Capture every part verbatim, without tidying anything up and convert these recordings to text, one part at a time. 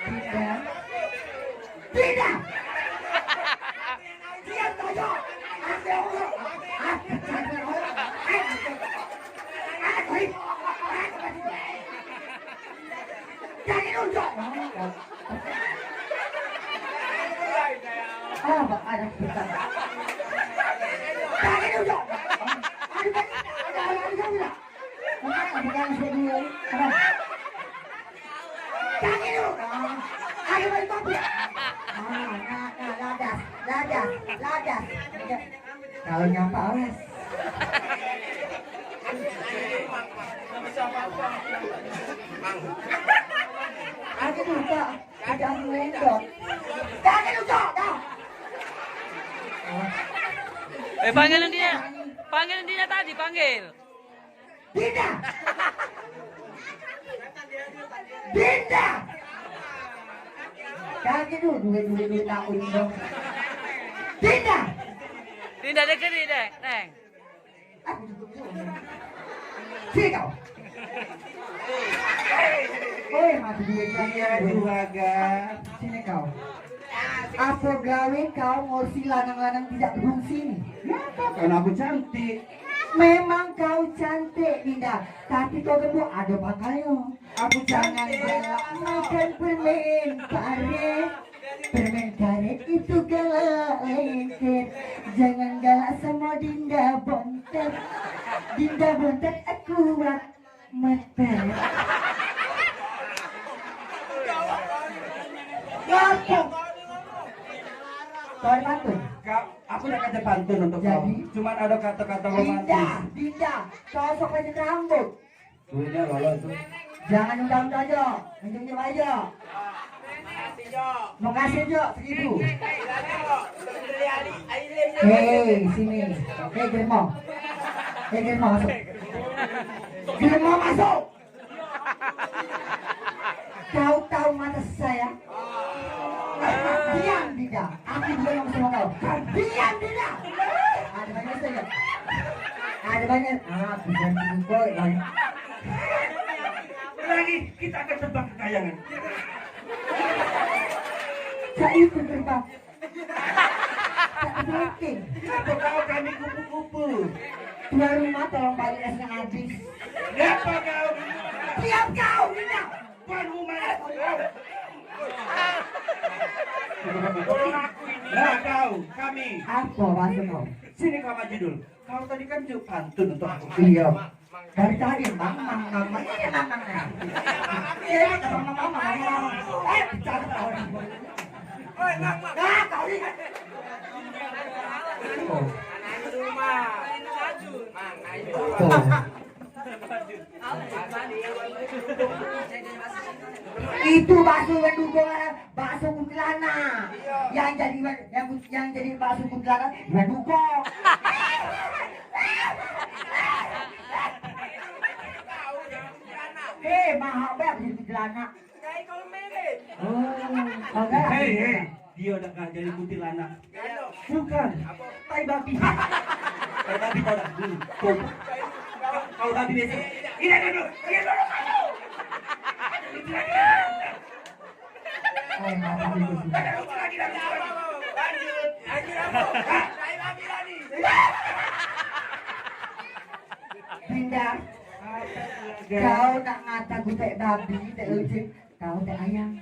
Tidak. Tidak. Diam saja. Aku, aku, aku, aku, aku, aku, Jangan nunjuk. Ah, ada kita. Jangan nunjuk. Ada, ada, ada, ada. Jangan nunjuk. Ah, ada, ada, ada. Ah, nah, nah, ladas, ladas, ladas. Kalau nyapa awas. Aku buka, tidak melendok. Jangan lupa, dah. Eh, panggil dia. Panggil dia tadi, panggil. Dinda. Dinda. Kaki tu duit, duit, duit tahun dong. Dinda. Dinda, dia gede deh, Neng. Aku cukup tu. Sini kau. Oi, mati duit. Iya, juragan. Sini kau. Apa gawe kau ngurusi lanang-lanang tidak berfungsi ni? Ngapa? Karena aku cantik. Memang kau cantik, Dinda. Tapi kau gemuk, ada pakalnya. Aku cantik. Jangan galak makan permen karet. Permen karet itu galak lengket. Jangan galak sama Dinda Bontet. Dinda Bontet aku buat metet. Ngapa? Kau ada pantun? Kak, aku dah kata pantun untuk kau. Jadi? Cuman ada kata-kata romantis. Dinda, Dinda, kau sok aja rambut. Duitnya lolos tu. Jangan undang aja, minjem aja. Makasih, Jo, seribu. Hei, sini. Hei, Germo. Hei, Germo, masuk. Germo, masuk. Kau tahu mata saya? Diam, Dinda. Aku juga yang sama kau. Diam, Dinda. Ada banyak saja. Ada banyak. Ah, bukan juga, Bang. Lagi kita akan terbang ke kayangan. Cak itu terbang. Cak itu. Kenapa kau kami kupu-kupu? Tuan rumah tolong balik esnya habis. Kenapa kau? Diam kau, Dinda. Tuan rumah. Tolong aku ini. Lah kau, kami. Apa bahasa kau? Sini kau maju dulu. Kau tadi kan juk pantun untuk aku. Iya. Dari tadi, Mang, Mang, Mang, Mang, iya, Mang, Mang, Mang. Iya, Mang, Mang, Mang, Mang, Mang. Eh, bicara kau. Oi, Mang, Mang. Ah, kau ni. Oh. Oh. Itu bakso yang dukung, bakso kuntilanak. Yang jadi, yang, yang jadi bakso kuntilanak, yang dukung. Hei, mahal banget beli kuntilanak. Oh, agak. Hei, hei, dia dah jadi kuntilanak. Bukan. Tai babi. Tai babi tau dak? Hmm, tuh. Kau babi biasa. Ini dulu. Ini dulu. Ada lucu lagi. Ada lucu lagi. Lanjut. Lanjut apa? Tai babi tadi. Dinda, kau nak ngata ku tai babi, tai lucu. Kau teh ayam.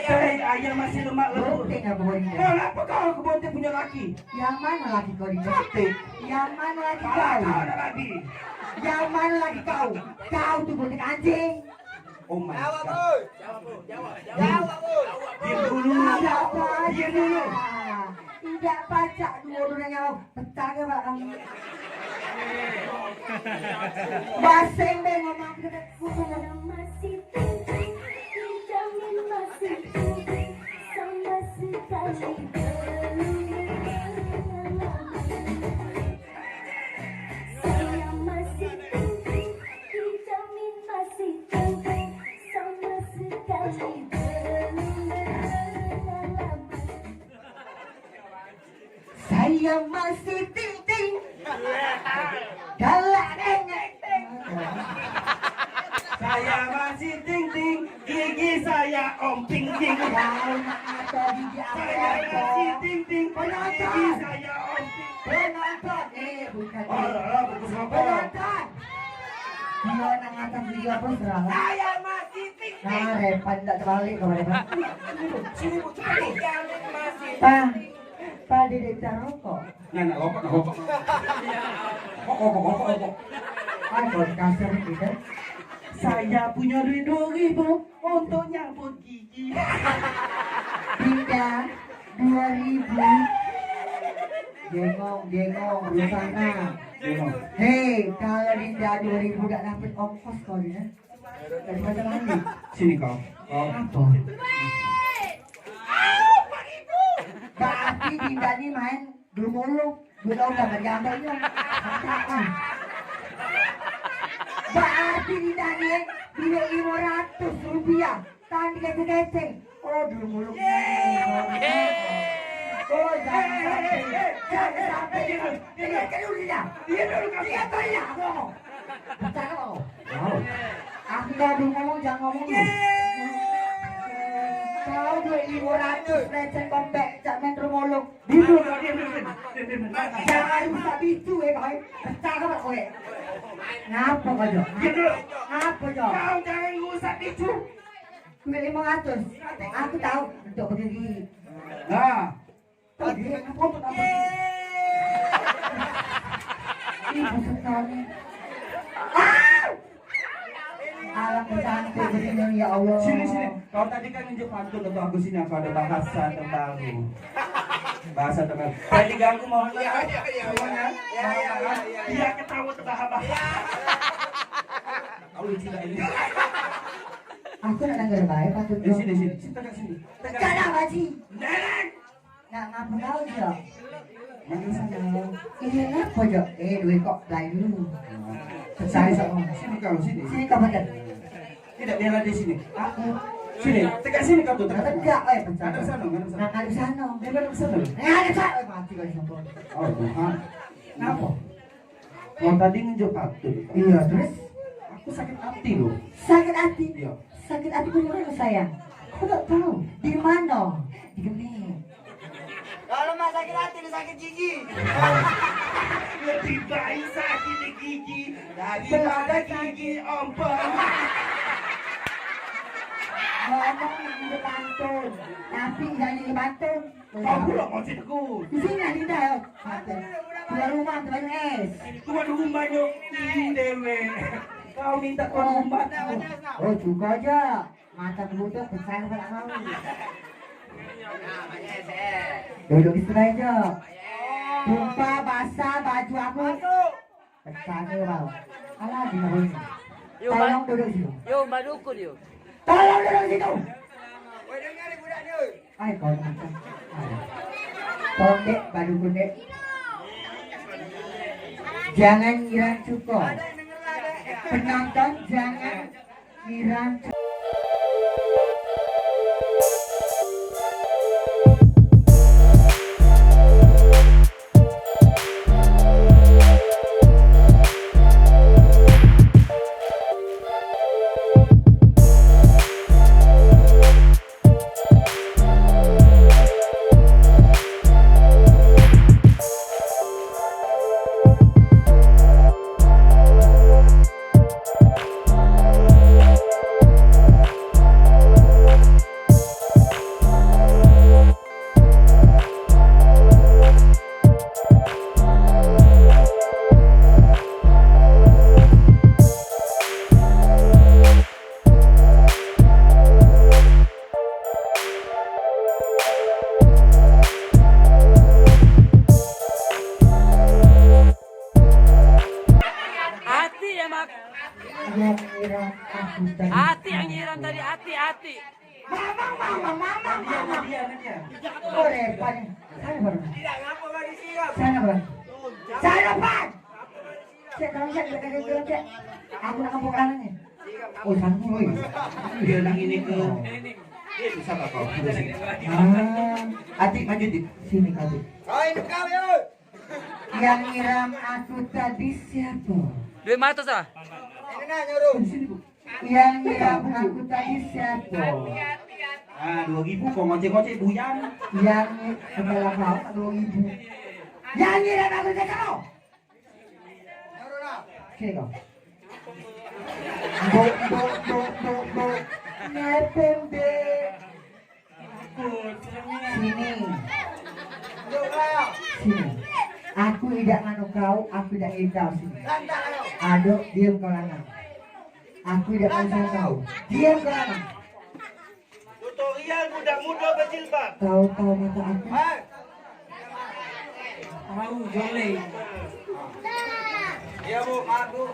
Hei, ayam masih lemak lembut. Bunting apa kau ni? Kenapa kau kebun teh punya laki? Yang mana laki kau ni? Cantik. Yang mana laki kau? Kau ada lagi. Yang mana laki kau? Kau tu bunting anjing. Oh my God. Jawab, Bro. Jawab, Bro. Jawab, Bro. Diam dulu. Tidak apa aja. Diam dulu. Tidak pacak dua orang nyawa. Pecah ke, Pak, kamu? Baseng be ngomong ke. Sama si Ting Ting, dijamin masih Ting Ting, sama sekali belum berpengalaman. Saya masih Ting Ting, dijamin masih Ting Ting, sama sekali belum berpengalaman. Saya masih Ting Ting. Galak dengek. Saya masih Ting Ting, gigi Ya, Om Ting Ting. Kau nak ngato gigi aku, Saya Om? Nasi Ting Ting. Penonton. Gigi saya, Om Ting Ting. Penonton. Eh, bukan. Oh, lah, lah, bagus apa? Penonton. Dia nak ngato gigi apa, serah. Saya masih Ting Ting. Nah, Repan tak terbalik kau, Repan. Sini, Bu, cepat, Bu. Jangan masih. Bang. Pade dak bisa rokok. Nah, nak rokok, nak rokok. Rokok, rokok, rokok, rokok. Ai, kau kasar gitu. Saya punya duit dua ribu untuk nyabut gigi. Dinda, dua ribu. Jengong, jengong, rusana. Jengong. Hei, kalau Dinda dua ribu dak dapat ongkos kau, Dinda. Sini kau. Kau. Apa? Berarti Dinda ni main dulu mulu. Dulu udah berjambai ni. Berarti Dinda ni duit lima ratus rupiah. Tahan dikecek-kecek. Oh, dulu mulu. Oh, jangan sampai. Jangan sampai. Dia dulu, dia dulu. Dia dulu, dia dulu, dia dulu. Pecah kau. Wow. Aku dah dulu ngomong, jangan ngomong dulu. Kau duit lima ratus lecet kompek, cak main rumah lu. Dulu kau, diam, diam, diam. Diam, diam, diam. Jangan rusak bicu, eh, kau. Pecah kau, kau. Ngapa kau, Jo? Diam dulu. Ngapa, Jo? Kau jangan rusak bicu. Duit lima ratus. Aku tahu untuk berdiri. Nah. Ini busuk kali. Alam bercantik begini, ya Allah. Sini, sini. Kau tadi kan nunjuk pantun untuk aku, sini, aku ada bahasa terbaru. Bahasa terbaru. Tadi ganggu mau. Iya, iya, iya, iya. Semuanya. Iya, iya, iya, iya. Dia ketawa terbahak-bahak. Iya. Tahu lucu tak ini? Aku nak dengar baik pantun. Di sini, sini. Sini, tegak sini. Tegak. Tegak dah, Haji. Nenek. Nak ngapa kau, Jo? Mana sana? Ini ngapa, Jo? Eh, duit kok belai dulu. Cari sama. Sini kau, sini. Sini kau, Padan. Tidak, dia ada di sini. Aku. Sini, tegak sini kau tu, tegak. Tegak, eh, pecah. Ada sana, ada sana. Nak ada sana. Dia ada sana. Eh, ada sana. Eh, mati kau di sana. Oh, Tuhan. Ngapa? Kau tadi ngenjuk patut. Iya, terus? Aku sakit hati loh. Sakit hati? Iya. Sakit hati punya mana, sayang? Aku tak tahu. Di mana? Di geni. Kalau mak sakit hati, dia sakit gigi. Lebih baik sakit di gigi daripada gigi ompong. Ngomong nak ngenjuk pantun, tapi jangan ngenjuk pantun. Kau pula kau cik aku. Di sini lah Dinda. Tuan rumah tu banyak es. Tuan rumah nyo ini dewe. Kau minta tuan rumah tu. Oh, cukup aja. Mata kebutuh pecah kepala kau. Duduk di sini aja. Tumpah basah baju aku. Pecah ke, Bang? Alah, di bawah ni. Yo, Tolong Mbak. Duduk situ. Yo, Mbak Dukun, yo. Tolong duduk situ. Ai, kau ni macam. Ai. Tondek, Mbak Dukun, dek. Jangan ngira cukup. Penonton, jangan Ati yang mak- Yang nyiram aku tadi. Ati yang nyiram tadi, Ati, Ati. Mamang, mamang, mamang, mamang. Dia, dia, dia. Oh, Repan. Sana, Bang. Sana, Bang. Sana, Bang. Cek, Bang, cek, cek, cek, cek, cek. Aku nak ngepuk tangannya. Oh, sana, woi. Dia nak ini ke. Dia susah tak kau? Ah, Atik maju, Tik. Sini, Atik. Kau ini kau, yo. Yang nyiram aku tadi siapa? Duit matos ah? Ini nah, nyuruh. Sini, Bu. Yang nyiram aku tadi siapa? Ah, dua ribu kau ngoceh-ngoceh buyang. Yang kepala kau dua ribu. Yang ni dah bagus dah kau. Oke kau. Bo, bo, bo, bo, bo. Ngepem deh. Sini. Sini. Aku idak nganu kau, aku idak ngikau sini. Aduh, diam kau lanang. Aku idak nganu kau. Diam kau lanang. Tutorial budak muda berjilbab. Kau tahu mata aku? Hei. Tahu, Jolly. Ya, Bu, maaf, Bu.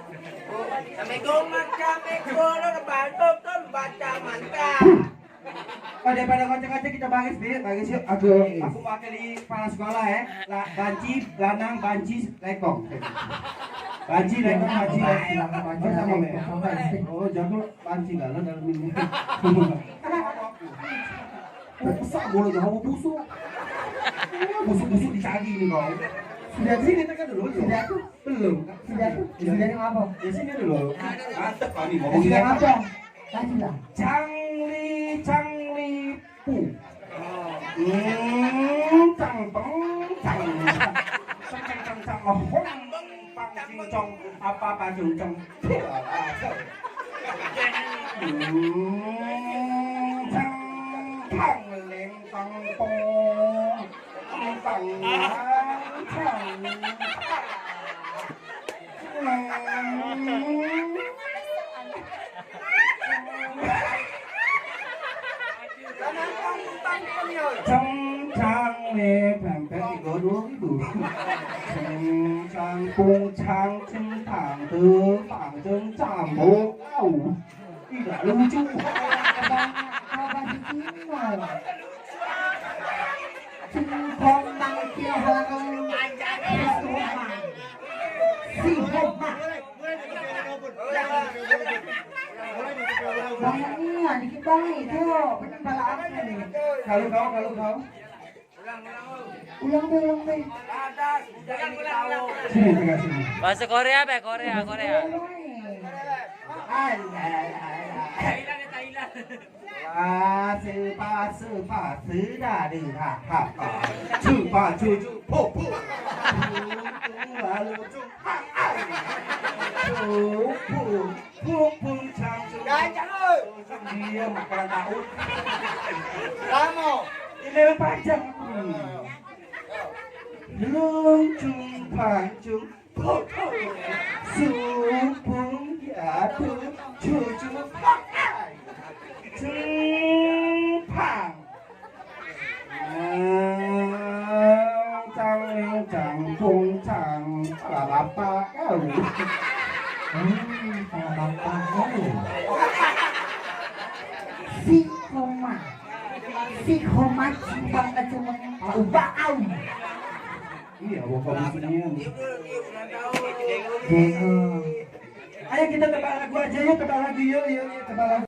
Bu, kami gomat, kami koror, bantu, kan baca mantra. Oh, daripada ngoceh-ngoceh, kita baris, Dik. Baris yuk. Aku, aku mewakili kepala sekolah, ya. La, banci, lanang, banci, lekong. Banci, lekong, banci, lekong. Oh, sama, Mek. Oh, jago. Panci galon dalam ini. Rusak bolo jauh busuk. Busuk-busuk dicari ni kau. Sudah sini tekan dulu. Sudah tu. Belum. Sudah tu. Sudah ni apa? Ya sini dulu. Mantep kau ni ngomong. Sudah apa? Tadi lah. Cangli, cangli, pu. Hmm, cang, peng, cang. Cang, cang, cang, cang. Oh, hong, pang, cing, cong. Apa, apa, cing, cong. Hmm, cang, pang, leng, pang, pong. Pang, cang, cang. Ceng cang le pempek tiga dua ribu. Ceng cang pung cang ceng tang te pang ceng cambuk. Au. Tidak lucu. Bahasa Cina. Singkong tangkil halang. Si Homa. Banyak nian, dikit bae, tu. Bener pala aku ni. Kalau kau, kalau kau. Ulang be, ulang be. Sini, pegang sini. Bahasa Korea be, Korea, Korea. Alah, alah, alah. Pase, pase, pase, dade, ha, ha, ha. Cu, pa, cu, cu, po, po. Cu, cu, lalu cu, ha, ha. Cu, pu, pu, pu, cang, cu. Diam, kurang tahu. Lama. Ini panjang. Lung, cung, pang, cung. Sumpung jatuh cucu pakai cempang. Cang cang pung cang pala bapak kau. Hmm, pala bapak kau. Si Koma. Si Koma cempang kecemeng pala ubak kau. Iya, bapak musuhnya. Ayo kita tebak lagu aja yuk, tebak lagu yuk, yuk, yuk, tebak lagu.